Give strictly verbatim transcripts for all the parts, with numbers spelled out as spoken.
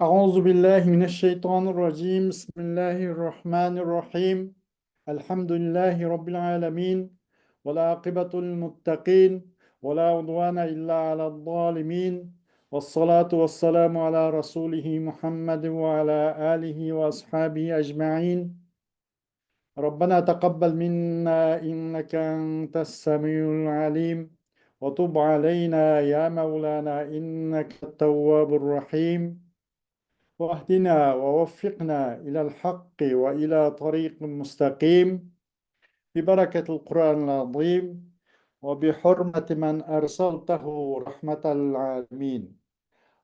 أعوذ بالله من الشيطان الرجيم. بسم الله الرحمن الرحيم. الحمد لله رب العالمين. والعاقبة للمتقين. ولا عدوان إلا على الظالمين. والصلاة والسلام على رسوله محمد وعلى آله وأصحابه أجمعين. ربنا تقبل منا إنك أنت السميع العليم، وتب علينا يا مولانا إنك التواب الرحيم، واهدنا ووفقنا إلى الحق وإلى طريق مستقيم، ببركة القرآن العظيم، وبحرمة من أرسلته رحمة العالمين.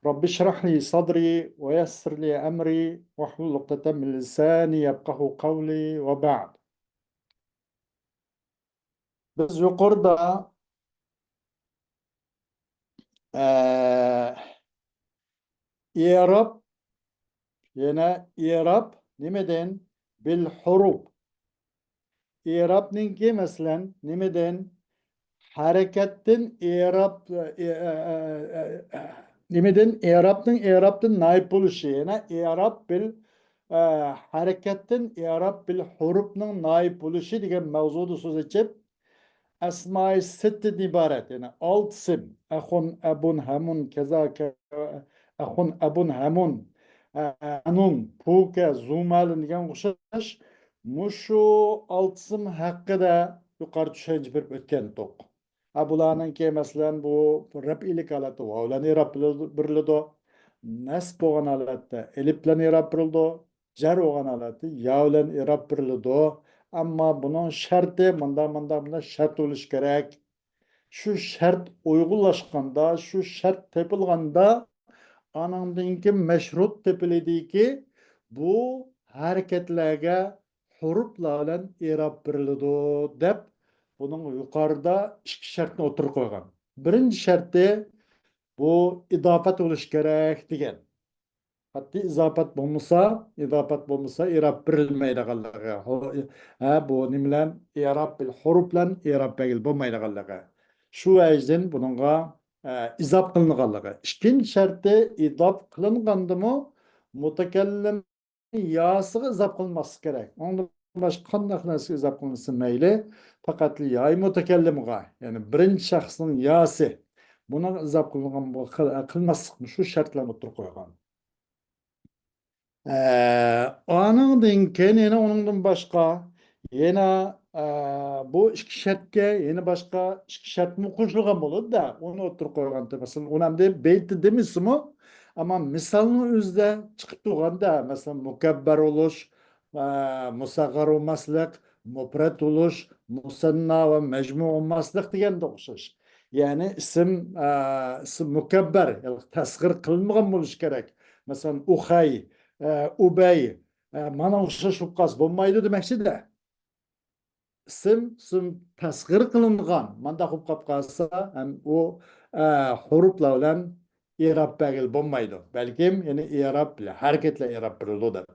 رب اشرح لي صدري ويسر لي أمري واحلل عقدة من لساني يفقهوا قولي وبعد. بىز يۇقىرىدا، ئە، ئېراب، يەنە ئېراب نېمىدىن؟ بىل ھۇرۇپ. ئېرابنىڭكى، مەسىلەن، نېمىدىن؟ ھەرىكەتتىن ئېراب، ئە، ئە، ئە، ئە، ئە، نېمىدىن؟ ئېرابنىڭ ئېرابتىن نايىب بولۇشى، يەنى ئېراب بىل، ئە، ھەرىكەتتىن ئېراب بىل ھۇرۇپنىڭ نايىب بولۇشى دېگەن مەۋزۇدا سۆز ئېچىپ، ئەسمائى سىتتىدىن ئىبارەت، يەنى ئالتە ئىسىم، ئەخۇن، ئەبۇن، ھەمۇن، كەزا، كە-، ئەخۇن، ئەبۇن، ھەمۇن، ئە، ئەنۇن، پۇكە، زۇمالىن دېگەن ئوخشاش، مۇشۇ ئالتە ئىسىم ھەققىدە يۇقىرى چۈشەنچە بېرىپ ئۆتكەنتۇق. ھە، بۇلارنىڭكى، مەسىلەن، بۇ رەپئىيلىك ھالەتتە ۋاۋ بىلەن ئېراب بېرىلىدۇ. نەسب بولغان ھالەتتە ئېلىپ بىلەن ئېراب بېرىلىدۇ. جەر بولغان ھالەتتە يا بىلەن ئېراب بېرىلىدۇ. ئەمما بۇنىڭ شەرتى مۇنداق، مۇنداق، مۇنداق شەرت بولۇشى كېرەك. شۇ شەرت ئۇيغۇنلاشقاندا، شۇ شەرت تېپىلغاندا، ئانىڭدىن كېيىن مەشرۇت تېپىلىدۇكى، بۇ ھەرىكەتلەرگە ھۇرۇپلار بىلەن ئېراب بېرىلىدۇ، دەپ، بۇنىڭ يۇقىرىدا ئىككى شەرتنى ئوتتۇرىغا قويغان. بىرىنچى شەرتى، بۇ ئىزاپەت بولۇشى كېرەك، دېگەن. قەتئىي ئىزاپەت بولمىسا، ئىزاپەت بولمىسا، ئېراب بېرىلمەيدىغانلىقى. ھو-، ھە، بۇ نېمە بىلەن؟ ئېراب بىل ھۇرۇپ بىلەن ئېراب بەرگىلى بولمايدىغانلىقى. شۇ ۋەجدىن بۇنىڭغا، ئە، ئىزاپ قىلىنغانلىقى. ئىككىنچى شەرتى، ئىزاپ قىلىنغاندىمۇ مۇتەكەللىم ياسىغا ئىزاپ قىلىنماسلىقى كېرەك. ئۇنىڭدىن باشقا قانداق نەرسىگە ئىزاپ قىلىنسا مەيلى، پەقەت ياي مۇتەكەللىمغا، يەنى بىرىنچى شەخسنىڭ ياسى، بۇنىڭغا ئىزاپ قىلىنغان بۇ قىل-، قىلماسلىقنى شۇ شەرتلەرنى ئوتتۇرىغا قويغان. ئە، ئانىڭدىن كېيىن يەنە ئۇنىڭدىن باشقا، يەنە، ئە، بۇ ئىككى شەرتكە يەنە باشقا ئىككى شەرتمۇ قوشۇلغان بولىدۇ-دە، ئۇنى ئوتتۇرىغا قويغانتى. مەسىلەن، ئۇنى ئەمدى بەيتتە دېمىسىمۇ، ئەمما مىسالنىڭ ئۆزىدە چىقىپ تۇرغان-دە، مەسىلەن، مۇكەببەر بولۇش، ئە، مۇسەغغەر بولماسلىق، مۇپرەت بولۇش، مۇسەننا ۋە مەجمۇ بولماسلىق دېگەنگە ئوخشاش. يەنى ئىسىم، ئە، ئىسىم مۇكەببەر، يەنى تەسغىر قىلىنمىغان بولۇشى كېرەك. مەسىلەن، ئۇخەي، ئە، ئۇبەي، ئە، مانا ئوخشاش بولۇپ قالسا بولمايدۇ دېمەكچىدە. ئىسىم، ئىسىم تەسغىر قىلىنغان، مانداق بولۇپ قاپ قالسا، ھەم ئۇ، ئە، ھۇرۇپلار بىلەن ئېراب بەرگىلى بولمايدۇ. بەلكىم، يەنى ئېراب بىلەن ھەرىكەتلەر ئېراب بېرىلىدۇ دەپ.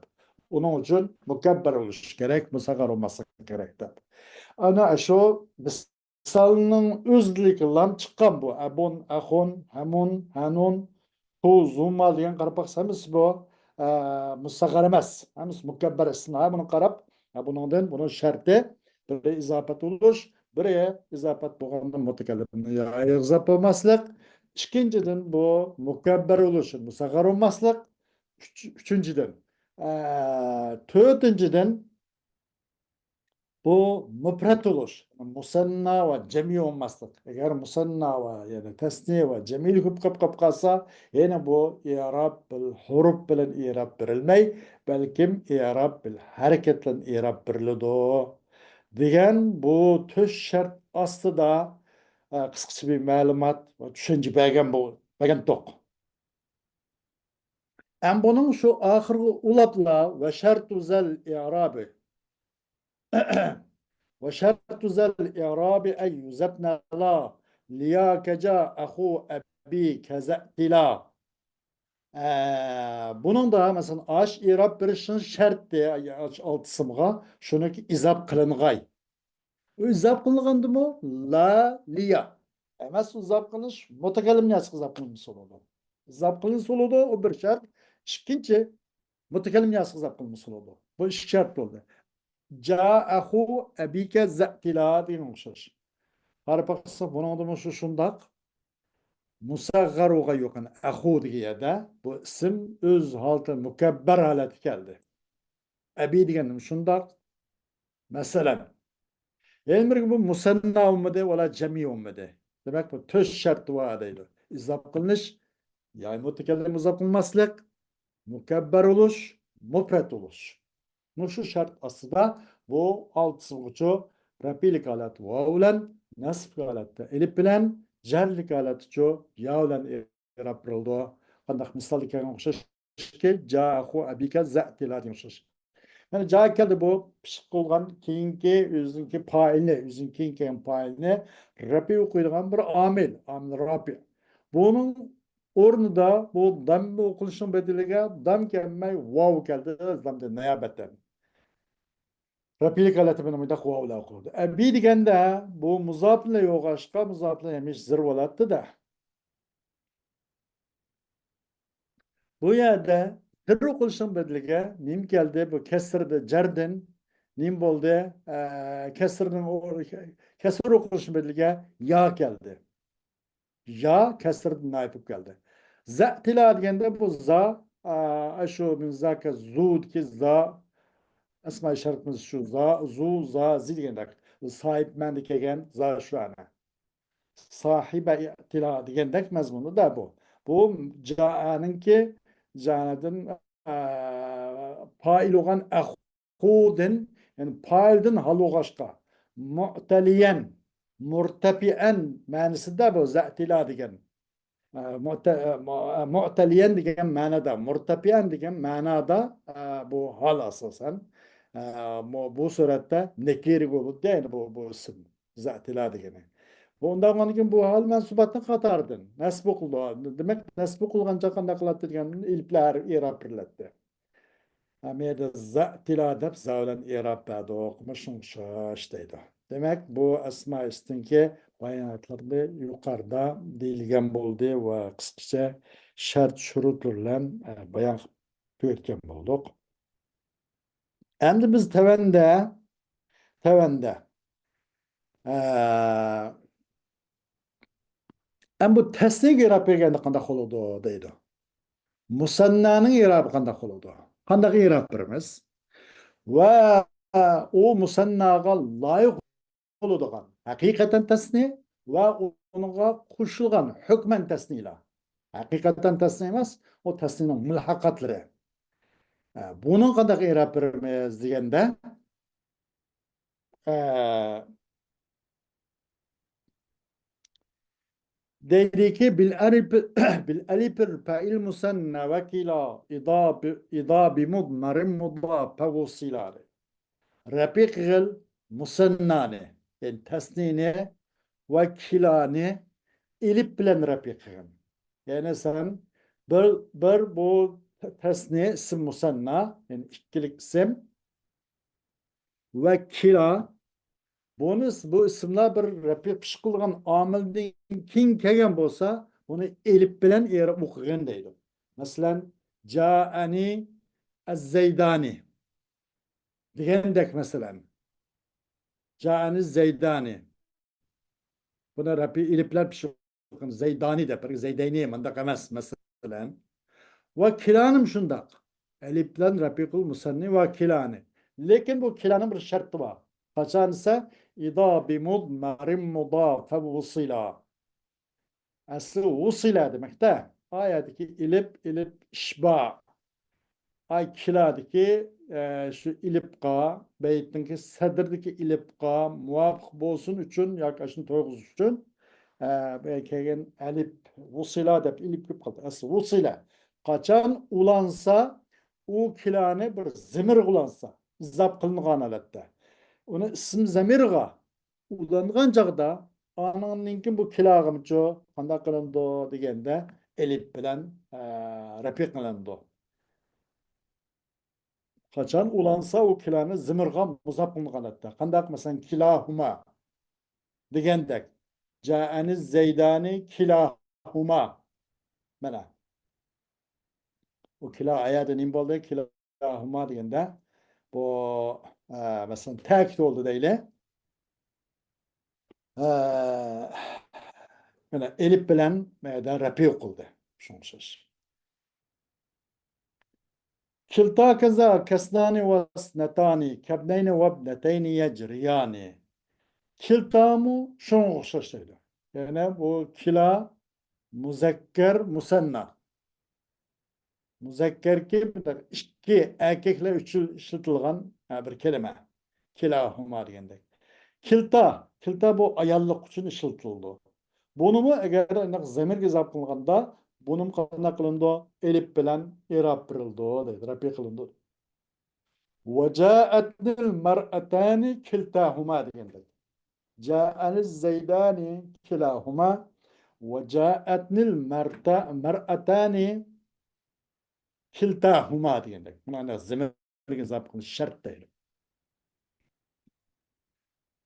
ئۇنىڭ ئۈچۈن مۇكەببەر بولۇشى كېرەك، مۇسەغغەر بولماسلىقى كېرەك دەپ. ئەنە شۇ مىسالنىڭ ئۆزىدىكى لام چىققان بۇ. ئەبۇن، ئەخۇن، ھەمۇن، ھەنۇن، تۇ، زۇما دېگەن قاراپ باقسا ھەممىسى بۇ، ئە، مۇسەغغەر ئەمەس. ھەممىسى مۇكەببەر ئىسىم. ھە، بۇنى قاراپ، ھە، بۇنىڭدىن، بۇنىڭ شەرتى، بىرى ئىزاپەت بولۇش، بىرى ئىزاپەت بولغاندا مۇتەكەللىمنى يا ئىزاپ بولماسلىق. ئىككىنچىدىن، بۇ مۇكەببەر بولۇش، مۇسەغغەر بولماسلىق. ئۈچ-، ئۈچىنچىدىن، ئە، تۆتىنچىدىن، بۇ مۇپرەت بولۇش، مۇسەننا ۋە جەمئىي بولماسلىق. ئەگەر مۇسەننا ۋە، يەنى تەسنىيە ۋە جەمئىيلىك بولۇپ قاپ، قاپ قالسا، يەنە بۇ ئىراب بىل ھۇرۇپ بىلەن ئىراب بېرىلمەي، بەلكىم ئىراب بىل ھەرىكەت بىلەن ئىراب بېرىلىدۇ، دېگەن بۇ تۆت شەرت ئاستىدا، ئە، قىسقىچە بىر مەلۇمات ۋە چۈشەنچە بەرگەن بۇ، بەرگەنتۇق. ئەم بۇنىڭ شۇ ئاخىرغا ئۇلاپلا، ۋە شەرتۇ زەل ئىرابى. ۋە شەرتۇ زەل ئىرابى ئەن يۇزەبنە لا، لىيا كەجا ئەخۇ ئەبى كەزەتىلا. ئە، بۇنىڭدا، مەسىلەن، ئاش ئىراب بېرىشنىڭ شەرتى، ئاش ئالتە ئىسىمغا شۇنىڭكى ئىزاپ قىلىنغاي. ئۇ ئىزاپ قىلىنغاندىمۇ لا، لىيا ئەمەس، ئىزاپ قىلىنىش مۇتەكەللىم ياسىغا ئىزاپ قىلىنسا بولىدۇ. ئىزاپ قىلىنسا بولىدۇ، ئۇ بىر شەرت. ئىككىنچى، مۇتەكەللىم ياسىغا ئىزاپە قىلمىسا بولىدۇ. بۇ ئىككى شەرت بولدى. جا ئەخۇ ئەبىكە زەتىلا دېگەن ئوخشاش. قاراپ باقسا، بۇنىڭدىمۇ شۇ شۇنداق. مۇسەغغەر بولغان يۇقىرى ئەخۇ دېگەن يەردە بۇ ئىسىم ئۆز ھالىتى مۇكەببەر ھالەتكە كەلدى. ئەبى دېگەندىمۇ شۇنداق. مەسىلەن، يەنە بىرگە بۇ مۇسەننا بولمىدى، ۋەلا جەمئىي بولمىدى. دېمەك، بۇ تۆت شەرتى بار دەيدۇ. ئىزاپ قىلىنىش، يا مۇتەكەللىم ئىزاپ قىلماسلىق، مۇكەببەر بولۇش، مۇپرەت بولۇش. مۇشۇ شەرت ئاستىدا بۇ ئالتىسىغىچە رەپئىلىك ھالەت ۋاۋ بىلەن، نەسبلىك ھالەتتە ئېلىپ بىلەن، جەرلىك ھالەتتىچۇ يا بىلەن ئېلىپ بېرىلىدۇ. قانداق مىسالدا كەلگەن ئوخشاش، جا ئەخۇ ئەبىكە زەتىلا دېگەن ئوخشاش. يەنى جا كەلدى بۇ پىشىق قىلغان كېيىنكى ئۆزىنىڭكى پائىلنى، ئۆزىنىڭ كېيىن كەلگەن پائىلنى رەپئى ئوقۇيدىغان بىر ئامىل، ئامىل رەپئى. بۇنىڭ ئورنىدا بۇ دەممە ئوقۇلۇشنىڭ بەدىلىگە دەم كەلمەي ۋاۋ كەلدى، دەمدە نىيابەتەن. رەپئىلىك ھالەتتە مانا مۇنداق ۋاۋ بىلەن ئوقۇلىدۇ. ئەبى دېگەندە بۇ مۇزاپىنى يوغاشقا، مۇزاپىنى ھەمىشە زىر بولاتتى-دە. بۇ يەردە زىر ئوقۇلۇشنىڭ بەدىلىگە نېمە كەلدى؟ بۇ كەسىردە جەردىن نېمە بولدى؟ ئە، كەسىردىن ئو-، كەسىر ئوقۇلۇشنىڭ بەدىلىگە يا كەلدى. يا كەسىردىن نايىپ بولۇپ كەلدى. زەتىلا دېگەندە بۇ زا، ئە، شۇ مىن زاكە زۇدىكى زا، ئەسمائى شەرىپىمىز شۇ زا، زۇ، زا، زى دېگەندەك. ساھىبمەندە كەلگەن زا شۇ ئەنە. ساھىبە ئىئتىلا دېگەندەك مەزمۇندا بۇ. بۇ جائەنىڭكى جانىدىن، ئە، پائىل بولغان ئەخۇدىن، يەنى پائىلدىن ھال بولغاچقا، مۇئتەلىيەن، مۇرتەپىئەن مەنىسىدە بۇ زەتىلا دېگەن. ئە، مۇئتە-، ئە، مۇ-، ئە، مۇئتەلىيەن دېگەن مەنىدە، مۇرتەپىئەن دېگەن مەنىدە، ئە، بۇ ھال ئاساسەن. ئە، مۇ-، بۇ سۈرەتتە نەكىرە بولىدۇ، يەنى بۇ، بۇ ئىسىم. زەتىلا دېگىنى. بۇ ئۇنداق بولغاندىن كېيىن بۇ ھال مەنسۇباتنىڭ قاتارىدىن نەسب قىلىدۇ. دېمەك، نەسب قىلغانچە قانداق قىلاتتى دېگەندىن ئېلىپلار ئېراب بېرىلەتتى. ھە، مەيدە زەتىلا دەپ زا بىلەن ئېراب بەردۇق. مۇشۇڭ ئوخشاش دەيدۇ. دېمەك، بۇ ئەسما ئىستىنكى باياناتلىرىدا يۇقىرىدا دېيىلگەن بولدى ۋە قىسقىچە شەرت شۇرۇتلىرى بىلەن، ئە، بايان قىلىپ تۈگەتكەن بولدۇق. ئەمدى بىز تۆۋەندە، تۆۋەندە، ئە، ئەمدى بۇ تەسنىيەگە ئېراب بەرگەندە قانداق بولىدۇ دەيدۇ. مۇسەننانىڭ ئېرابى قانداق بولىدۇ؟ قانداق ئېراب بېرىمىز؟ ۋە ئۇ مۇسەنناغا لايىق بولىدىغان ھەقىقەتەن تەسنى ۋە ئۇنىڭغا قوشۇلغان ھۆكمەن تەسنىلار. ھەقىقەتەن تەسنى ئەمەس، ئۇ تەسنىنىڭ مۇلھەقاتلىرى. ئە، بۇنىڭ قانداق ئېراب بېرىمىز دېگەندە، ئە، دەيدىكى، بىل ئەلىپ، بىل ئەلىپ رىپەئىل مۇسەننە ۋە كىلا ئىدا بى-، ئىدا بىمۇد مەرىم مۇدا پەۋۇسىلا. رەپى قىغىل مۇسەننانى، يەنى تەسنىنى ۋە كىلانى ئېلىپ بىلەن رەپى قىغىن. يەنى سەن بىر، بىر بۇ تەسنى ئىسىم مۇسەننا، يەنى ئىككىلىك ئىسىم، ۋە كىلا. بۇنى، بۇ ئىسىملار بىر رەپى پىشىق قىلغان ئامىلدىن كېيىن كەلگەن بولسا، بۇنى ئېلىپ بىلەن ئېراب ئوقۇغىن دەيدۇ. مەسىلەن، جائەنى ئەززەيدانى دېگەندەك، مەسىلەن، جائەنى زەيدانى. بۇنى رەپى ئېلىپ بىلەن پىشىق زەيدانى دەپ بېرىڭ، زەيدەينى، مۇنداق ئەمەس، مەسىلەن. ۋە كىلانىم شۇنداق. ئەلىپ بىلەن رەپىقۇل مۇسەننى ۋە كىلانى. لېكىن بۇ كىلانىڭ بىر شەرتى بار. قاچان دېسە، ئىدا بىمۇد مەرىم مۇدا فەۋۇسىلا. ئەسلى ۋۇسىلە دېمەكتە. ئايەتتىكى ئېلىپ، ئېلىپ ئىشبا. ئاي كىلادىكى، ئە، شۇ ئېلىپقا، بەيتنىڭكى سەدرىدىكى ئېلىپقا مۇۋاپىق بولسۇن ئۈچۈن ياكى ئاشۇنى تويغۇزۇش ئۈچۈن، ئە، بۇ يەرگە كەلگەن ئەلىپ ۋۇسىلا دەپ ئېلىپ كېلىپ قالدى. ئەسلى ۋۇسىلە. قاچان ئۇلانسا، ئۇ كىلانى بىر زېمىرغا ئۇلانسا، ئىزاپ قىلىنغان ھالەتتە. ئۇنى ئىسىم زەمىرغا ئۇلانغان چاغدا، ئانىڭدىن كېيىن بۇ كىلاغىمچۇ قانداق قىلىنىدۇ دېگەندە، ئېلىپ بىلەن، ئە، رەپى قىلىنىدۇ. قاچان ئۇلانسا، ئۇ كىلانى زىمىرغا مۇزاپ قىلىنغان ھالەتتە. قانداق؟ مەسىلەن، كىلاھۇما دېگەندەك. جائەنى زەيدانى كىلاھۇما. مانا. بۇ كىلا ئايەدە نېمە بولدى؟ كىلاھۇما دېگەندە، بۇ، ئە، مەسىلەن، تەكىت بولدى دەيلى. ئە، مانا ئېلىپ بىلەن مەيدان رەپىئ قىلدى. شۇڭا ئوخشاش. كىلتا كەزا كەسنانى ۋەسنەتانى كەبنەينى ۋەبنەتەينى يەجرىيانى. كىلتامۇ شۇڭا ئوخشاش دەيدۇ. يەنى بۇ كىلا مۇزەككەر مۇسەننا. مۇزەككەركى بىر ئىككى ئەركەكلەر ئۈچۈن ئىشلىتىلغان، ھە، بىر كەلىمە. كىلاھۇما دېگەندەك. كىلتا، كىلتا بۇ ئاياللىق ئۈچۈن ئىشلىتىلىدۇ. بۇنىمۇ ئەگەر ئانداق زەمىرگە ئىزاپە قىلغاندا، بۇنىمۇ قانداق قىلىنىدۇ؟ ئېلىپ بىلەن ئېراب بېرىلىدۇ دەيدۇ، رەپى قىلىنىدۇ. وجاءتني المرأتان كلتاهما دېگەندەك. جاءني الزيدان كلاهما وجاءتني المرت-، المرأتان كلتاهما دېگەندەك. بۇنى ئانداق زېمىنگە ئىزاپە قىلىش شەرت دەيدۇ.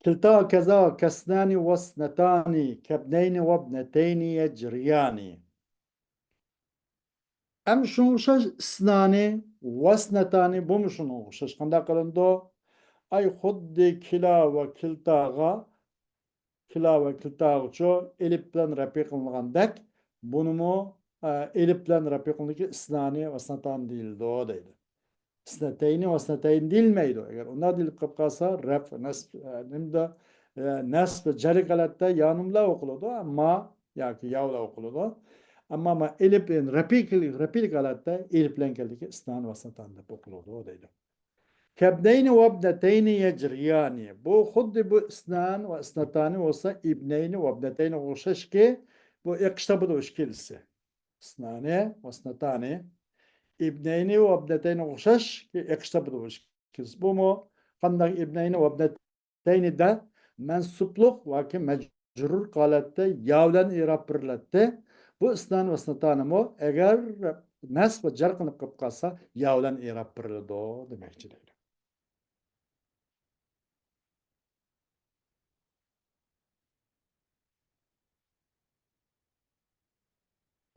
كلتا كذا كاثنان واثنتان كابنين وابنتين يجريان. ئەم شۇنىڭغا ئوخشاش ئىسنانى، ۋەسنەتانى، بۇمۇ شۇنىڭغا ئوخشاش. قانداق قىلىنىدۇ؟ ئاي، خۇددى كىلا ۋە كىلتاغا، كىلا ۋە كىلتاغىچۇ ئېلىپ بىلەن رەپى قىلىنغاندەك، بۇنىمۇ، ئە، ئېلىپ بىلەن رەپى قىلىنىدىكى ئىسنانى، ۋەسنەتانى دېيىلىدۇ دەيدۇ. ئىسنەتەينى ۋەسنەتەينى دېيىلمەيدۇ. ئەگەر ئۇنداق دېيىلىپ قېلىپ قالسا، رەپ، نەسب، ئە، نېمىدە، ئە، نەسب، جەر ھالەتتە يا نۇن بىلەن ئوقۇلىدۇ، ئەمما ياكى يا بىلەن ئوقۇلىدۇ. ئەمما ما ئېلىپ، يەنى رەپىي، رەپىيلىك ھالەتتە ئېلىپ بىلەن كەلدىكى ئىسنان ۋەسنەتان دەپ ئوقۇلىدۇ دەيدۇ. كەبنەينى ۋەبنەتەينى يەجرىيانى. بۇ خۇددى بۇ ئىسنان ۋە ئىسنەتانى بولسا ئىبنەينى ۋەبنەتەينىگە ئوخشاشكى، بۇ ئېقىشتا بۇ ئىككىلىسى. ئىسنانى ۋە ئىسناتانى. ئىبنەينى ۋە ئابنەتەينىگە ئوخشاش ئېقىشتا بۇ ئىككىلىسى. بۇمۇ قانداق ئىبنەينى ۋە ئابنەتەينىدە مەنسۇبلۇق ياكى مەجرۇر ھالەتتە يا بىلەن ئېراب بېرىلەتتى. بۇ ئىسنان ۋە ئىسناتانىمۇ ئەگەر نەسب ۋە جەر قىلىنىپ قېلىپ قالسا، يا بىلەن ئېراب بېرىلىدۇ دېمەكچى دەيدۇ.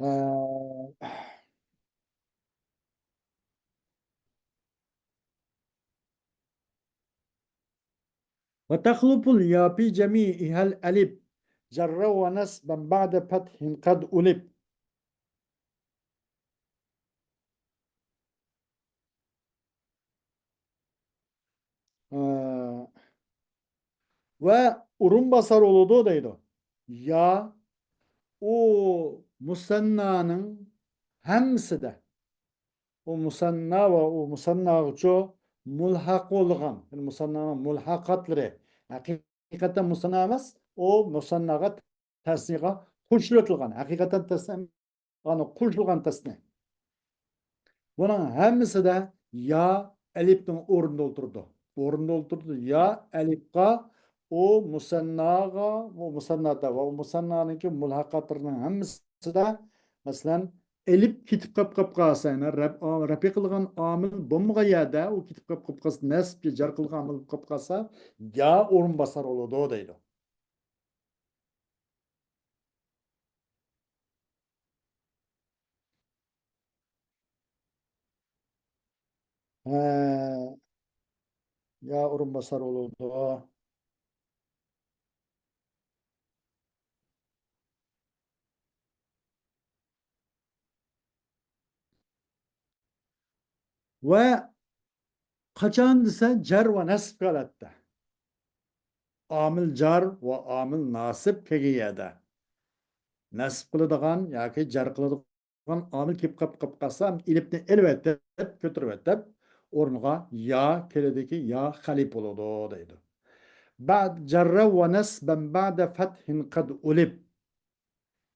ھە. وتخلف اليا في جميعها الألف جرا ونصبا بعد فتح قد ألف. ۋە ئورۇنباسار بولىدۇ دەيدۇ. يا ئۇ مۇسەننانىڭ ھەممىسىدە. ئۇ مۇسەننا ۋە ئۇ مۇسەنناغىچۇ مۇلھەق بولغان، يەنى مۇسەننانىڭ مۇلھەقاتلىرى. ھەقىقەتەن مۇسەننا ئەمەس، ئۇ مۇسەنناغا، تەسنىيەگە قوشۇلۇۋېتىلغان. ھەقىقەتەن تەسنىيە ئانا قوشۇلغان تەسنىيە. بۇنىڭ ھەممىسىدە يا ئەلىپنىڭ ئورنىدا ئولتۇرىدۇ. ئورنىدا ئولتۇرىدۇ. يا ئەلىپقا، ئۇ مۇسەنناغا، ئۇ مۇسەننادا ۋە ئۇ مۇسەننانىڭكى مۇلھەقاتلىرىنىڭ ھەممىسىدە، مەسىلەن، ئېلىپ كېتىپ قاپ-، قاپ قالسا، يەنى رەپ-، رەپى قىلغان ئامىل بولمىغان يەردە ئۇ كېتىپ قاپ-، قاپ قالسا، نەسبكە جەر قىلغان ئامىل بولۇپ قاپ قالسا، يا ئورۇنباسار بولىدۇ دەيدۇ. ھە. يا ئورۇنباسار بولىدۇ. ۋە قاچان دېسە، جار ۋە نەسب ھالەتتە. ئامىل جار ۋە ئامىل ناسىب كەلگەن يەردە. نەسب قىلىدىغان ياكى جار قىلىدىغان ئامىل كېلىپ قاپ-، قاپ قالسا، ئېلىپنى ئېلىۋېتىپ، كۆتۈرۈۋېتىپ، ئورنىغا يا كېلىدىكى يا خەلىپ بولىدۇ دەيدۇ. بعد جر ونصبا بعد فتح قد ألف.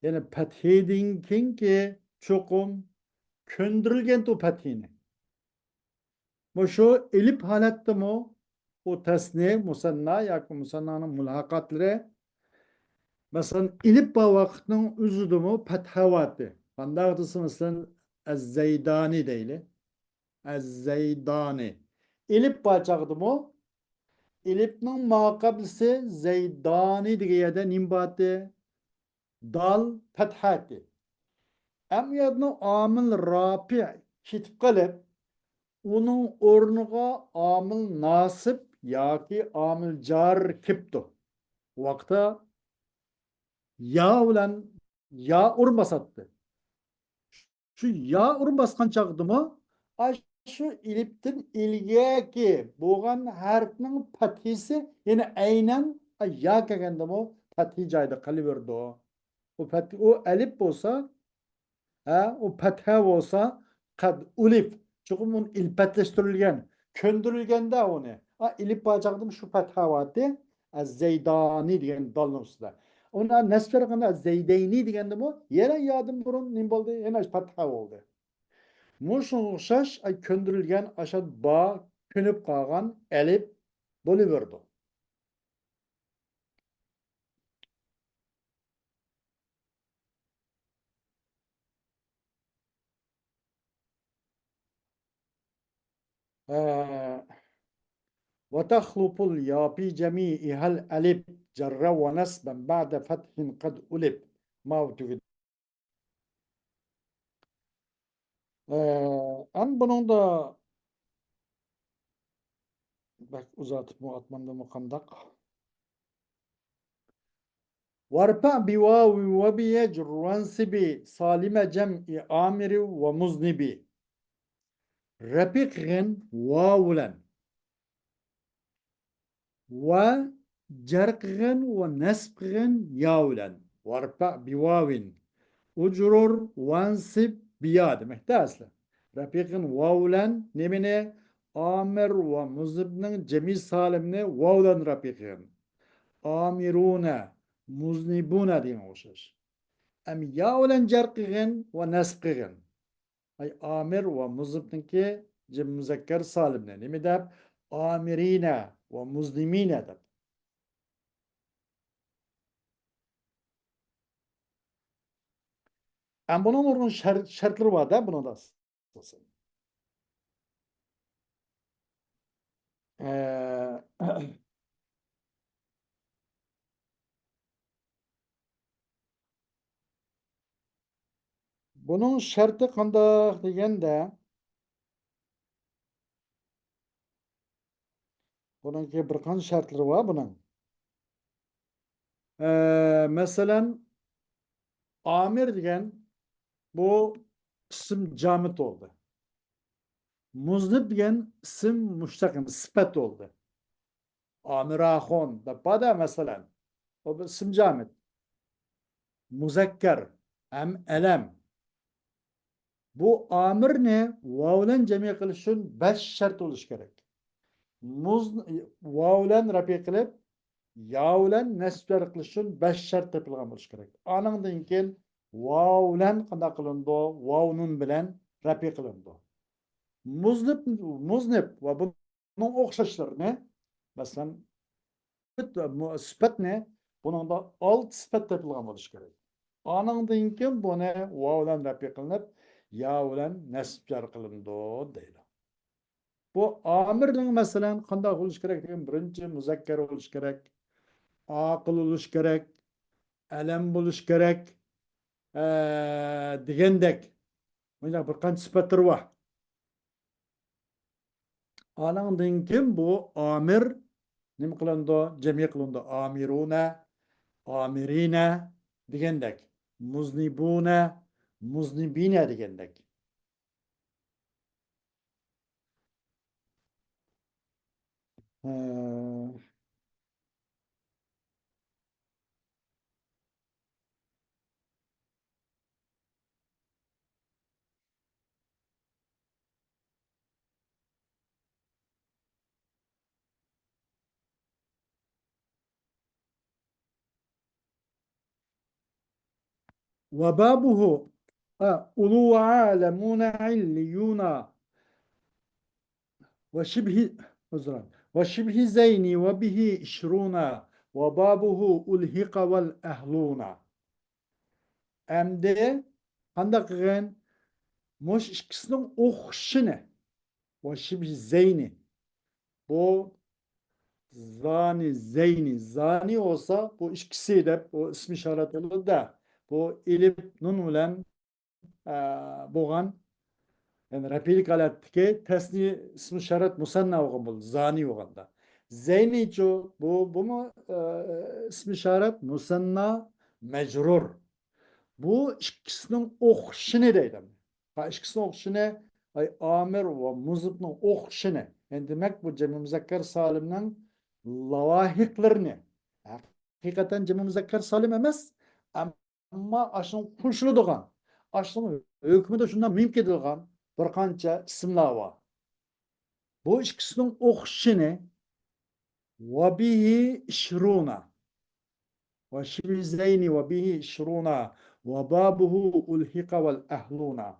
يەنى پەتھىدىن كېيىنكى چوقۇم كۆندۈرۈلگەنتۇ پەتھىنى. مۇشۇ ئېلىپ ھالەتتىمۇ ئۇ تەسنىيە، مۇسەننا ياكى مۇسەننانىڭ مۇلھەقاتلىرى، مەسىلەن، ئېلىپ بار ۋاقىتنىڭ ئۆزىدىمۇ پەتھە بارتى. قانداق دېسە، مەسىلەن، ئەززەيدانى دەيلى. ئەززەيدانى. ئېلىپ بار چاغدىمۇ، ئېلىپنىڭ مۇقابىلىسى زەيدانى دېگەن يەردە نېمە بارتى؟ دال پەتھەتى. ئەمما يەردىن ئامىل راپىئ كېتىپ قېلىپ، ئۇنىڭ ئورنىغا ئامىل ناسىب ياكى ئامىل جار كېلىپتۇ. ۋاقىتتا يا بىلەن يا ئورۇن باساتتى. شۇ يا ئورۇن باسقان چاغدىمۇ، ئاشۇ ئېلىپتىن ئىلگىرىكى بولغان ھەرپنىڭ پەتھىسى يەنە ئەينەن يا كەلگەندىمۇ پەتھى جايىدا قېلىۋېرىدۇ. ئۇ پەت-، ئۇ ئەلىپ بولسا، ھە، ئۇ پەتھە بولسا، قەد ئۇلىپ. چوقۇم ئۇنى ئىلپەتلەشتۈرۈلگەن، كۆندۈرۈلگەندە ئۇنى. ئا، ئېلىپ بار چاغدىمۇ شۇ پەتھە بارتى. ئەز-زەيدانى دېگەن دالنىڭ ئۈستىدە. ئۇنى نەسب جەر قىلغاندا ئەز-زەيدەينى دېگەندىمۇ يەنە يادىن بۇرۇن نېمە بولدى؟ يەنە پەتھە بولدى. مۇشۇنىڭغا ئوخشاش، ئاي، كۆندۈرۈلگەن ئاشۇ با كۆنۈپ قالغان ئەلىپ بولۇۋېرىدۇ. ئە، وتخلف اليا في جميعها الألف جرا ونصبا بعد فتح قد ألف. ماۋۇ تۈگىدى. ئە، ئەمدى بۇنىڭدا بەك ئۇزارتىپمۇ ئاتمامدىمۇ قانداق؟ وارفع بواو وبيجر وانصب سالم جمع عامر ومذنب. رەپئ قىلغىن ۋاۋ بىلەن ۋە جەر قىلغىن ۋە نەسب قىلغىن يا بىلەن. وارفع بواو. ئۇجرۇر ۋانسىب بىيا دېمەكتە ئەسلى. رەپئ قىلغىن ۋاۋ بىلەن نېمىنى؟ ئامىر ۋە مۇزنىبنىڭ جەمئى سالىمنى ۋاۋ بىلەن رەپئ قىلغىن. ئامىرۇنە، مۇزنىبۇنە دېگەنگە ئوخشاش. ئەم يا بىلەن جەر قىلغىن ۋە نەسب قىلغىن. ئاي، ئامىر ۋە مۇزنىبنىڭكى جەم مۇزەككەر سالىمنى نېمە دەپ؟ ئامىرىنە ۋە مۇزنىمىنە دەپ. ئەم بۇنىڭ نۇرغۇن شەر-، شەرتلىرى بار-دە بۇنىڭدا. ئاساسەن. ئە، بۇنىڭ شەرتى قانداق دېگەندە، بۇنىڭكى بىر قانچە شەرتلىرى بار بۇنىڭ. ئە، مەسىلەن، ئامىر دېگەن بۇ ئىسىم جامىت بولدى. مۇزنىب دېگەن ئىسىم مۇشتەق، سۈپەت بولدى. ئامىراخۇن دەپ بار-دە، مەسىلەن. ئۇ بىر ئىسىم جامىت. مۇزەككەر ھەم ئەلەم. بۇ ئامىرنى ۋاۋ بىلەن جەمئىي قىلىش ئۈچۈن بەش شەرت بولۇشى كېرەك. مۇز-، ۋاۋ بىلەن رەپئىي قىلىپ، يا بىلەن نەسب جەر قىلىش ئۈچۈن بەش شەرت تېپىلغان بولۇشى كېرەك. ئانىڭدىن كېيىن ۋاۋ بىلەن قانداق قىلىنىدۇ؟ ۋاۋ نۇن بىلەن رەپئىي قىلىنىدۇ. مۇزنىب، مۇزنىب ۋە بۇنىڭ ئوخشاشلىرىنى، مەسىلەن، سۈپەتنى، بۇنىڭدا ئالتە سۈپەت تېپىلغان بولۇشى كېرەك. ئانىڭدىن كېيىن بۇنى ۋاۋ بىلەن رەپئىي قىلىنىپ، يا بىلەن نەسب جەر قىلىنىدۇ دەيدۇ. بۇ ئامىرنىڭ، مەسىلەن، قانداق بولۇشى كېرەك دېگەن، بىرىنچى مۇزەككەر بولۇشى كېرەك، ئاقىل بولۇشى كېرەك، ئەلەم بولۇشى كېرەك، ئە، دېگەندەك. مۇنداق بىر قانچە سۈپەتلىرى بار. ئانىڭدىن كېيىن بۇ ئامىر نېمە قىلىنىدۇ؟ جەمئىي قىلىنىدۇ. ئامىرۇنە، ئامىرىنە دېگەندەك. مۇزنىبۇنە، مۇزنىبىنە دېگەندەك. ھە. وبابه، ئە، ئۇلۇ ۋە ئەلەمۇنە ئىللىيۇنە. وشبه، عذرا، وشبه زين وبه عشرون وبابه ألحق والأهلون. ئەمدى قانداق قىلغىن؟ مۇشۇ ئىككىسىنىڭ ئوخشىشىنى. وشبه زين. بۇ زانى، زەينى. زانى بولسا، بۇ ئىككىسى دەپ، بۇ ئىسمى ئىشارەت بولىدۇ-دە. بۇ ئېلىپ نۇن بىلەن ئە، بولغان، يەنى رەپئىيلىك ھالەتتىكى تەسنىيە ئىسمى ئىشارەت مۇسەننا بولغان بولىدۇ، زانى بولغاندا. زەينىچۇ، بۇ، بۇمۇ، ئە، ئىسمى ئىشارەت مۇسەننا مەجرۇر. بۇ ئىككىسىنىڭ ئوخشىشىنى دەيدۇ. ھە، ئىككىسىنىڭ ئوخشىشىنى، ئاي، ئامىر ۋە مۇزنىپنىڭ ئوخشىشىنى. يەنى دېمەك، بۇ جەمئى مۇزەككەر سالىمنىڭ لاۋاھىقلىرىنى، ھەقىقەتەن جەمئى مۇزەككەر سالىم ئەمەس، ئەمما ئاشۇنىڭ قوشۇلىدىغان، ئاشۇنىڭ ھۆكمىدە شۇنداق مىم كېلىدىغان بىر قانچە ئىسىملار بار. بۇ ئىككىسىنىڭ ئوخشىشىنى، ۋە بىھى ئىشرۇنا، ۋە شىبھى زەينى ۋە بىھى ئىشرۇنا، ۋە بابۇھۇ ئۇلھىقە ۋەل ئەھلۇنا.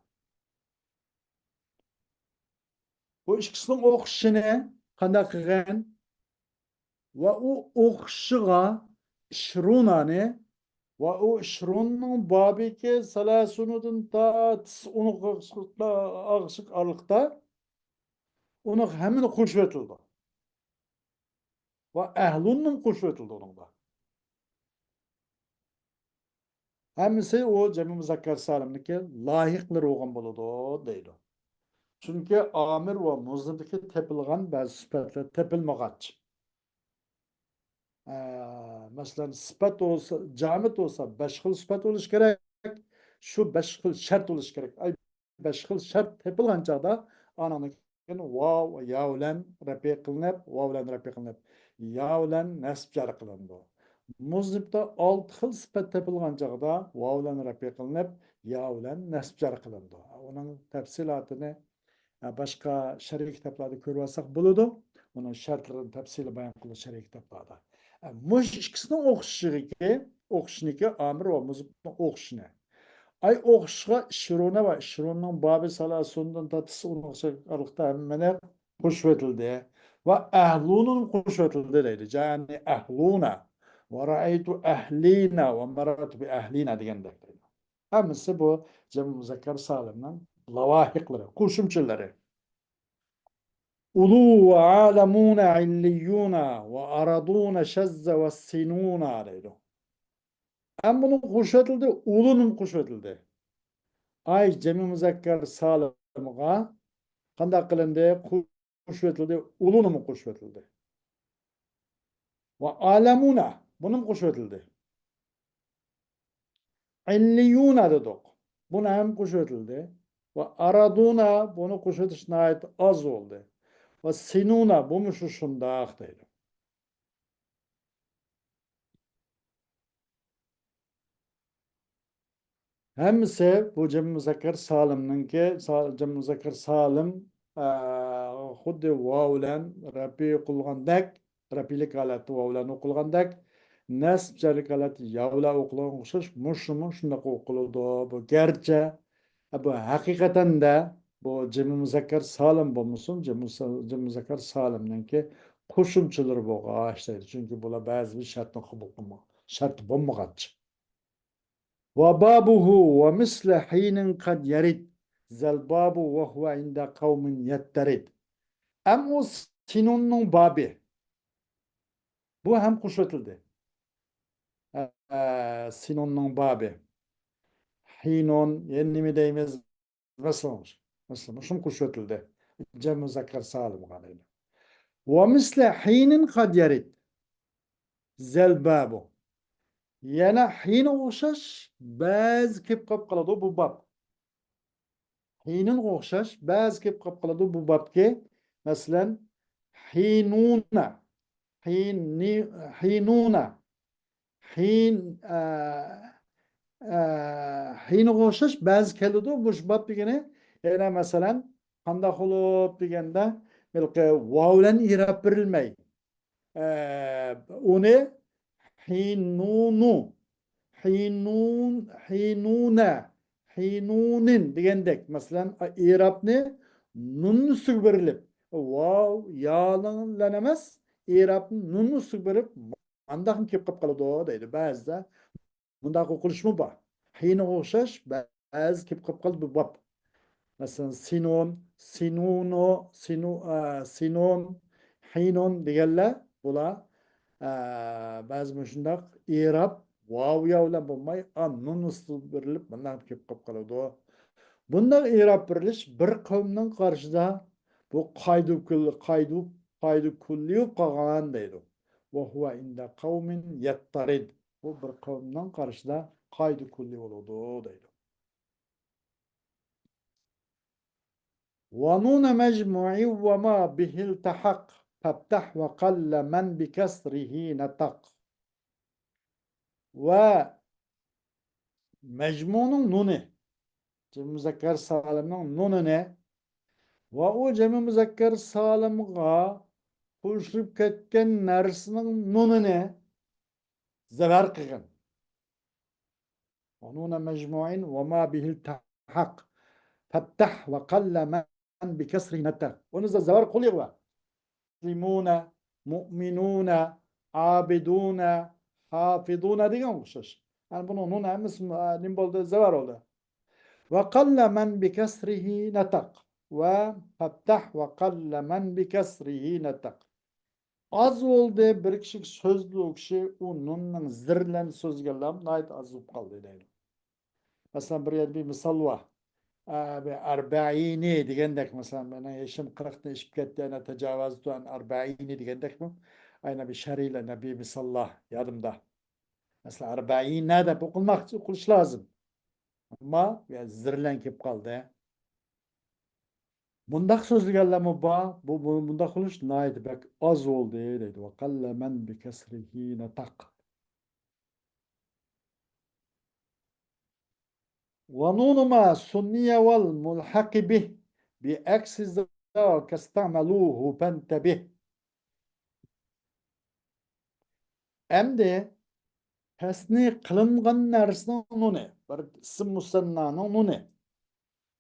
بۇ ئىككىسىنىڭ ئوخشىشىنى قانداق قىلغان؟ ۋە ئۇ ئوخشىشىغا ئىشرۇنانى، ۋە ئۇ ئىشرۇننىڭ بابىكى سەلاسۇنىدىن تا تىس ئۇنىغا ئارىلىقتا ئۇنىڭ ھەممىنى قوشۇۋېتىلىدۇ. ۋە ئەھلۇننىمۇ قوشۇۋېتىلىدۇ ئۇنىڭدا. ھەممىسى ئۇ جەمئى مۇزەككەر سالىمنىڭكى لايىقلىرى بولغان بولىدۇ دەيدۇ. چۈنكى ئامىر ۋە مۇزنىدىكى تېپىلغان بەزى سۈپەتلەر تېپىلمىغاچ. ئە، مەسىلەن، سۈپەت بولسا، جامىت بولسا، بەش خىل سۈپەت بولۇشى كېرەك. شۇ بەش خىل شەرت بولۇشى كېرەك. ئاي، بەش خىل شەرت تېپىلغان چاغدا، ئانىڭدىن كېيىن ۋاۋ، يا بىلەن رەپئى قىلىنىپ، ۋاۋ بىلەن رەپئى قىلىنىپ، يا بىلەن نەسب جەر قىلىنىدۇ. مۇزنىپتا ئالتە خىل سۈپەت تېپىلغان چاغدا ۋاۋ بىلەن رەپئى قىلىنىپ، يا بىلەن نەسب جەر قىلىنىدۇ. ئۇنىڭ تەپسىلاتىنى، ئە، باشقا شەرھىي كىتابلاردا كۆرۈۋالساق بولىدۇ. ئۇنىڭ شەرتلىرىنى تەپسىلىي بايان قىلىدۇ شەرھىي كىتابلاردا. ئە، مۇشۇ ئىككىسىنىڭ ئوخشىشىغىكى، ئوخشىشىنىكى ئامىر ۋە مۇزنىپنىڭ ئوخشىشىنى. ئاي، ئوخشىشىغا ئىشرۇنە ۋە ئىشرۇننىڭ بابى سەلاسۇنىدىن تارتىپ ئۇنىڭغىچە ئارىلىقتا ھەممىنى قوشۇۋېتىلدى. ۋە ئەھلۇنىمۇ قوشۇۋېتىلدى دەيدۇ. جانى ئەھلۇنا. ۋە رەئەيتۇ ئەھلىنا ۋە مەررەتۇ بىئەھلىنا دېگەندەك دەيدۇ. ھەممىسى بۇ جەمئى مۇزەككەر سالىمنىڭ لاۋاھىقلىرى، قوشۇمچىلىرى. ئۇلۇ ۋە ئالەمۇنە ئىللىيۇنە ۋە ئارادۇنە شەززە ۋە سىنۇنا دەيدۇ. ھەم بۇنى قوشۇۋېتىلدى، ئۇلۇنىمۇ قوشۇۋېتىلدى. ئاي، جەمئى مۇزەككەر سالىمغا قانداق قىلىندى؟ قوشۇۋېتىلدى، ئۇلۇنىمۇ قوشۇۋېتىلدى. ۋە ئالەمۇنە، بۇنىمۇ قوشۇۋېتىلدى. ئىللىيۇنە دېدۇق. بۇنى ھەم قوشۇۋېتىلدى. ۋە ئارادۇنە، بۇنى قوشۇۋېتىش ناھايىتى ئاز بولدى. ۋە سىنۇنە، بۇمۇ شۇ شۇنداق دەيدۇ. ھەممىسى بۇ جەمئى مۇزەككەر سالىمنىڭكى، سا-، جەمئى مۇزەككەر سالىم، ئە، خۇددى ۋاۋ بىلەن رەپئى قىلغاندەك، رەپئىيلىك ھالەتتە ۋاۋ بىلەن ئوقۇلغاندەك، نەسب جەرلىك ھالەتتە يا بىلەن ئوقۇلغانغا ئوخشاش، مۇشۇمۇ شۇنداق ئوقۇلىدۇ. بۇ گەرچە، بۇ ھەقىقەتەندە بۇ جەمئى مۇزەككەر سالىم بولمىسۇن، جەمئى سا-، جەمئى مۇزەككەر سالىمنىڭكى قوشۇمچىلىرى بولغاچ دەيدۇ. چۈنكى بۇلار بەزى بىر شەرتنى قوبۇل قىلمىغان، شەرتى بولمىغاچ. ۋە بابۇھۇ ۋە مىسلە ھىنىن قەد يەرىد زەل بابۇ ۋە ھۇۋە ئىندە قەۋمىن يەتتەرىد. ئەم ئۇ سىنۇننىڭ بابى. بۇ ھەم قوشۇۋېتىلدى. ئە، ئە، سىنۇننىڭ بابى. ھىنۇن، يەنە نېمە دەيمىز؟ مەسىلەن، مەسىلەن، مۇشۇمۇ قوشۇۋېتىلدى. جەمئى مۇزەككەر سالىمغا دەيدۇ. ۋە مىسلە ھىنىن قەد يەرىد زەل بابۇ. يەنە ھىنغا ئوخشاش بەزى كېلىپ قاپ قالىدۇ بۇ باب. ھىنىنغا ئوخشاش بەزى كېلىپ قاپ قالىدۇ بۇ بابكى. مەسىلەن، ھىنۇنە، ھىنى-، ھىنۇنە، ھىن-، ئە، ئە، ھىنغا ئوخشاش بەزى كېلىدۇ. مۇشۇ باب دېگىنى، يەنە مەسىلەن، قانداق بولۇپ دېگەندە، ھېلىقى ۋاۋ بىلەن ئېراب بېرىلمەي، ئە، ئۇنى ھىنۇنۇ، ھىنۇن، ھىنۇنە، ھىنۇنىن دېگەندەك، مەسىلەن، ئېرابنى نۇننىڭ ئۈستىگە بېرىلىپ، ۋاۋ، يانىڭ بىلەن ئەمەس، ئېرابنى نۇننىڭ ئۈستىگە بېرىپ، مانداقمۇ كېلىپ قاپ قالىدۇ دەيدۇ. بەزىدە مۇنداق ئوقۇلۇشمۇ بار. ھىنغا ئوخشاش بەزى كېلىپ قاپ قالىدۇ بۇ باب. مەسىلەن، سىنون، سىنۇنو، سىنۇ-، ئە، سىنون، ھىنون دېگەنلەر بۇلار، ئە، بەزى مۇشۇنداق ئېراب، ۋاۋ يا بىلەن بولماي، ئا، نۇن ئۈستىگە بېرىلىپ، مۇنداق كېلىپ قاپ قالىدۇ. بۇنداق ئېراب بېرىلىش بىر قەۋمنىڭ قارىشىدا بۇ قايدە كۈل-، قايدۇ-، قايدۇ كۈللى بولۇپ قالغان دەيدۇ. وهو عند قوم يضطرد. بۇ بىر قەۋمنىڭ قارىشىدا قايدۇ كۈللى بولىدۇ دەيدۇ. ونون مجموع وما به التحق، فافتح وقل من بكسره نطق. ۋە مەجمۇنىڭ نۇنى، جەمئى مۇزەككەر سالىمنىڭ نۇنىنى ۋە ئۇ جەمئى مۇزەككەر سالىمغا قوشۇلۇپ كەتكەن نەرسىنىڭ نۇنىنى زەۋەر قىلغىن. ونون مجموع وما به التحق، فافتح وقل من بكسره نطق. ئۇنى زەۋەر قىلغىن. مۇسلىمۇنە، مۇئمىنۇنە، ئابىدۇنە، ھافىزۇنە دېگەن ئوخشاش. يەنى بۇنىڭ نۇن ھەممىسى، ئە، نېمە بولدى؟ زەۋەر بولدى. وقل من بكسره نطق. ۋە فافتح وقل من بكسره نطق. ئاز بولدى، بىر كىشى سۆزلىدى، ئۇ كىشى ئۇ نۇننىڭ زىر بىلەن سۆزلىگەنلەر ناھايىتى ئاز بولۇپ قالدى دەيدۇ. مەسىلەن، بىر يەردە بىر مىسال بار. ئە، بىر ئەربەئىنى دېگەندەك، مەسىلەن، مېنىڭ يېشىم قىرىقتىن ئېشىپ كەتتى، ئەنە تاجاۋەزتۇ ئەن ئەربەئىنى دېگەندەكمۇ؟ ئەنە بىر شەرھلەر، بىر مىساللار يادىمدا. مەسىلەن، ئەربەئىنە دەپ ئوقۇلماقچى، ئوقۇلۇش لازىم. ئەمما يا زىر بىلەن كېلىپ قالدى. مۇنداق سۆزلىگەنلەرمۇ بار. بۇ، بۇ، بۇنداق قىلىش ناھايىتى بەك ئاز بولدى دەيدۇ. وقل من بكسره نطق. ونون ما ثني والملحق به بعكس ذاك استعملوه فانتبه. ئەمدى تەسنى قىلىنغان نەرسىنىڭ نۇنى، بىر ئىسىم مۇسەننانىڭ نۇنى.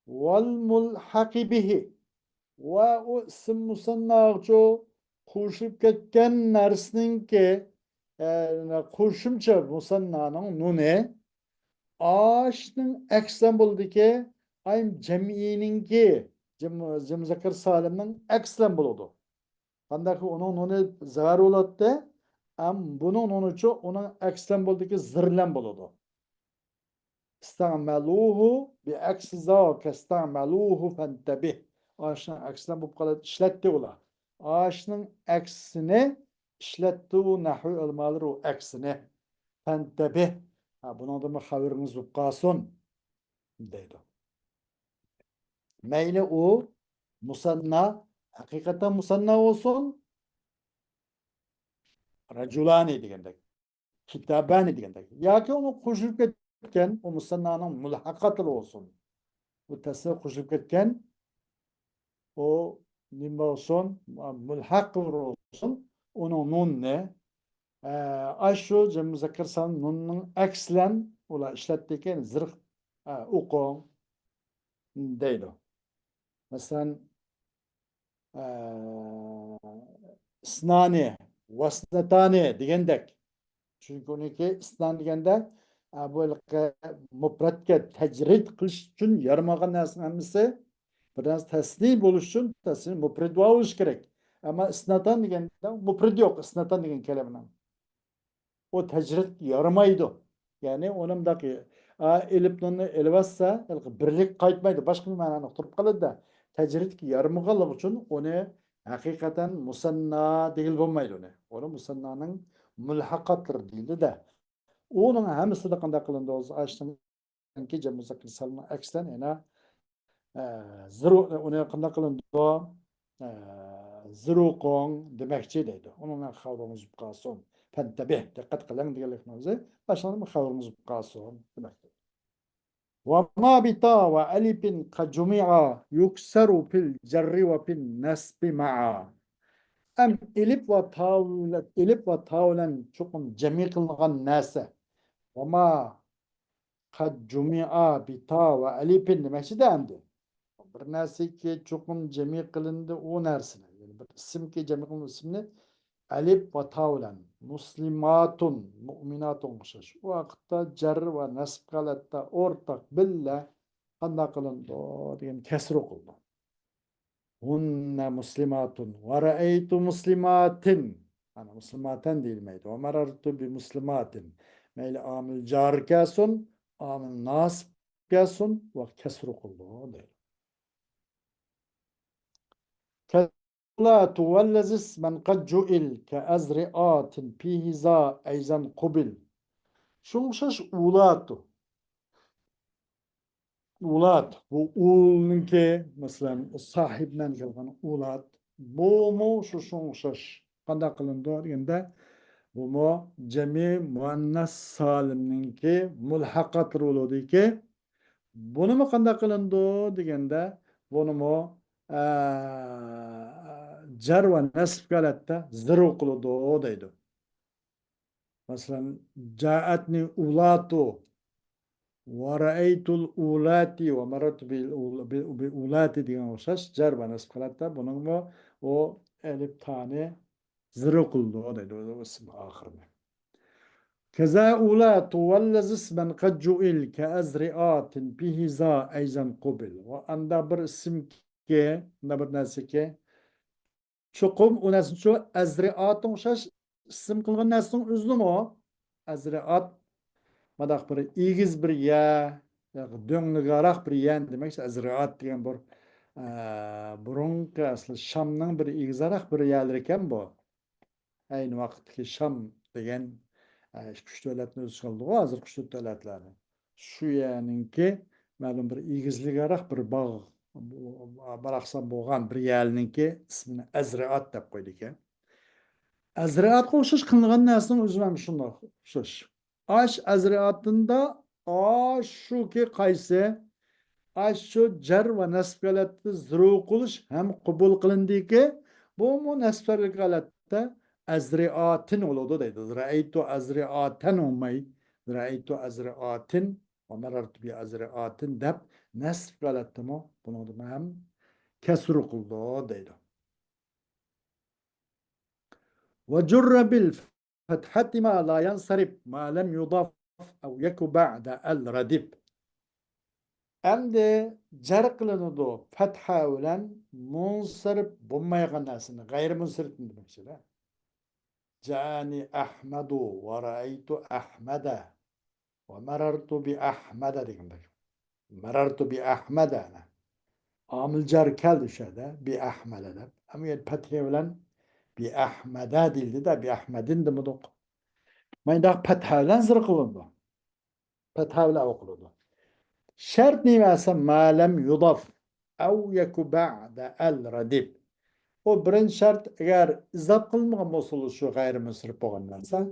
والملحق به. ۋە ئۇ ئىسىم مۇسەنناغىچۇ قوشۇلۇپ كەتكەن نەرسىنىڭكى، ئە، قوشۇمچە مۇسەننانىڭ نۇنى ئاشنىڭ ئەكسىدىن بولىدىكى، ئايم جەمئىينىڭكى، جەم-، جەم مۇزەككەر سالىمنىڭ ئەكسىدىن بولىدۇ. قانداق ئۇنىڭ نۇنى زەۋەر بولاتتى، ئەم بۇنىڭ نۇنىچۇ ئۇنىڭ ئەكسىدىن بولىدىكى زىر بىلەن بولىدۇ. استعملوه بعكس ذاك استعملوه فانتبه. ئاشنىڭ ئەكسىدىن بولۇپ قالىدۇ، ئىشلەتتى ئۇلار. ئاشنىڭ ئەكسىنى ئىشلەتتى ئۇ نەھۋى ئۆلىمالىرى ئۇ ئەكسىنى. فانتبه. ھە، بۇنىڭدىنمۇ خەۋىرىڭىز بولۇپ قالسۇن دەيدۇ. مەيلى ئۇ مۇسەننا، ھەقىقەتەن مۇسەننا بولسۇن، رەجۇلانى دېگەندەك، كىتابانى دېگەندەك، ياكى ئۇنى قوشۇلۇپ كەتكەن ئۇ مۇسەننانىڭ مۇلھەقاتلىرى بولسۇن. بۇ تەسنىگە قوشۇلۇپ كەتكەن ئۇ نېمە بولسۇن، مۇلھەق بولسۇن، ئۇنىڭ نۇننى، ئە، ئاشۇ جەم مۇزەككەر سالىم نۇننىڭ ئەكسى بىلەن ئۇلار ئىشلەتتىكەن، زىر، ئە، ئوقۇڭ دەيدۇ. مەسىلەن، ئە، ئىسنانى، ۋەسنەتانى دېگەندەك. چۈنكى ئۇنىڭكى ئىسنان دېگەندە، ئە، بۇ ھېلىقى مۇپرەتكە تەجرىد قىلىش ئۈچۈن يارىمىغان نەرسىنىڭ ھەممىسى بىر نەرسە تەسنى بولۇش ئۈچۈن تەسنى مۇپرەت بولۇش كېرەك. ئەمما ئىسناتان دېگەندە مۇپرەت يوق، ئىسناتان دېگەن كەلىمىنىڭ. ئۇ تەجرىدكە يارىمايدۇ. يەنى ئۇنى مۇنداق، ئا، ئېلىپ نۇننى ئېلىۋەتسە، ھېلىقى بىرلىك قايتمايدۇ، باشقا بىر مەنانى ئۇقتۇرۇپ قالىدۇ-دە. تەجرىدكە يارىمىغانلىقى ئۈچۈن ئۇنى ھەقىقەتەن مۇسەننا دېگىلى بولمايدۇ ئۇنى. ئۇنى مۇسەننانىڭ مۇلھەقاتلىرى دېيىلىدۇ-دە. ئۇنىڭ ھەممىسىدە قانداق قىلىنىدۇ؟ ئاشنىڭكى جەم مۇزەككەر سالىمنىڭ ئەكسىدىن يەنە، ئە، زىرۇ-، ئۇنى قانداق قىلىنىدۇ؟ ئە، زىرۇقۇڭ دېمەكچى دەيدۇ. ئۇنىڭ خەۋىرىڭىز بولۇپ قالسۇن. فانتبه، دىققەت قىلىڭ دېگەنلىكنىڭ ئۆزى، باشلانما خەۋىرىڭىز بولۇپ قالسۇن دېمەكتۇر. وما بتا وألف قد جمعا يكسر في الجر وفي النصب معا. ئەم ئېلىپ ۋە تا بىلەن، ئېلىپ ۋە تا بىلەن چوقۇم جەمئىي قىلىنغان نەرسە. وما قد جمعا بتا وألف دېمەكچىدە ئەمدى. بىر نەرسىكى چوقۇم جەمئىي قىلىندى ئۇ نەرسىنى. يەنى بىر ئىسىمكى جەمئىي قىلىندى ئىسىمنى ئەلىپ ۋە تا بىلەن. مۇسلىماتۇن، مۇئمىناتۇنغا ئوخشاش. ئۇ ۋاقىتتا جەر ۋە نەسب ھالەتتە ئورتاق بىللە قانداق قىلىنىدۇ دېگەن كەسرى قىلىدۇ. هن مسلمات ورأيت مسلمات. ئەنە، مۇسلىماتەن دېيىلمەيدۇ. ومررت بمسلمات. مەيلى ئامىل جار كەلسۇن، ئامىل ناسىب كەلسۇن، ۋە كەسرى قىلىدۇ. دەيدۇ. كالأولات والذي اسما قد جعل كأزرئات فيه ذا أيضا قبل. شۇڭا ئوخشاش ئۇلاتۇ. ئۇلات، بۇ ئۇلنىڭكى، مەسىلەن، ساھىبمەن كەلگەن ئۇلات. بۇمۇ شۇ، شۇڭا ئوخشاش. قانداق قىلىنىدۇ دېگەندە، بۇمۇ جەمئىي مۇئەننەس سالىمنىڭكى مۇلھەقاتلىرى بولىدۇكى، بۇنىمۇ قانداق قىلىنىدۇ دېگەندە، بۇنىمۇ، ئە، جەر ۋە نەسب ھالەتتە زىرۇ قىلىدۇ دەيدۇ. مەسىلەن، جائەتنى ئۇلاتۇ، ۋە رەئەيتۇل ئۇلاتى، ۋە مەرەرتۇ بىل ئۇل-، بى-، بى ئۇلاتى دېگەن ئوخشاش جەر ۋە نەسب ھالەتتە بۇنىڭمۇ ئۇ ئەلىپ تانى زىرۇ قىلىدۇ دەيدۇ، ئۇ ئىسىم ئاخىرىنى. كەزا ئۇلاتۇ ۋەللەزى ئىسمەن قەد جۇئىل كەئەزرىئاتىن بىھىزا ئەيزەن قۇبىل. ۋە ئاندا بىر ئىسىمكى، ئاندا بىر نەرسىكى، چوقۇم ئۇ نەرسىنى شۇ ئەزرىئاتقا ئوخشاش ئىسىم قىلغان نەرسىنىڭ ئۆزىنىمۇ ئەزرىئات، مۇنداق بىر ئېگىز بىر يەر، دۆڭلۈكراق بىر يەرنى دېمەكچى. ئەزرىئات دېگەن بىر، ئە، بۇرۇنقى ئەسلى شامنىڭ بىر ئېگىزراق بىر يەرلىرى ئىكەن بۇ. ئەينى ۋاقىتتىكى شام دېگەن، ئە، ئىككى ئۈچ دۆلەتنى ئۆز ئىچىگە ئالىدىغۇ، ھازىرقى ئۈچ تۆت دۆلەتلەرنى. شۇ يەرنىڭكى مەلۇم بىر ئېگىزلىكراق بىر باغ، باراقسان بولغان بىر يەرنىڭكى ئىسمىنى ئەزرىئات دەپ قويىدىكەن. ئەزرىئاتقا ئوخشاش قىلىنغان نەرسىنىڭ ئۆزى ھەم شۇنداق ئوخشاش. ئاش ئەزرىئاتىندا ئاشۇكى قايسى؟ ئاشۇ جەر ۋە نەسب ھالەتتە زىرۇ قىلىش ھەم قوبۇل قىلىندىكى، بۇمۇ نەسب ھالەتتە ئەزرىئاتىن بولىدۇ دەيدۇ. رەئەيتۇ ئەزرىئاتەن بولماي، رەئەيتۇ ئەزرىئاتىن ۋە مەرەرتۇ بى ئەزرىئاتىن دەپ نەسب ھالەتتىمۇ بۇنىڭدىمۇ ھەم كەسرۇ قىلىدۇ دەيدۇ. ۋە جۇررە بىل فەتھەتى ما لا يەنسەرىپ ما لەم يۇداف ئەۋ يەكۇ بەئدە ئەل رەدىپ. ئەمدى جەر قىلىنىدۇ پەتھە بىلەن مۇنسەرىپ بولمايدىغان نەرسىنى، غەيرىي مۇنسەرىپنى دېمەكچىدە. جائەنى ئەھمەدۇ ۋە رەئەيتۇ ئەھمەدە ۋە مەرەرتۇ بى ئەھمەدە دېگەندەك. مەرەرتۇ بى ئەھمەدە، ئەنە. ئامىل جار كەلدى شۇ يەردە، بى ئەھمەدە دەپ. ئەمما يەنە پەتھە بىلەن بى ئەھمەدە دېيىلدى-دە، بى ئەھمەدىن دېمىدۇق. مانداق پەتھە بىلەن زىر قىلىنىدۇ. پەتھە بىلەن ئوقۇلىدۇ. شەرت نېمە دېسە، ما لەم يۇداف ئەۋ يەكۇ بەئدە ئەل رەدىپ. ئۇ بىرىنچى شەرت، ئەگەر ئىزاپ قىلىنمىغان بولسا، شۇ غەيرىي مۇنسەرىپ بولغان نەرسە.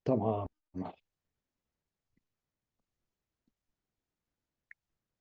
تامام.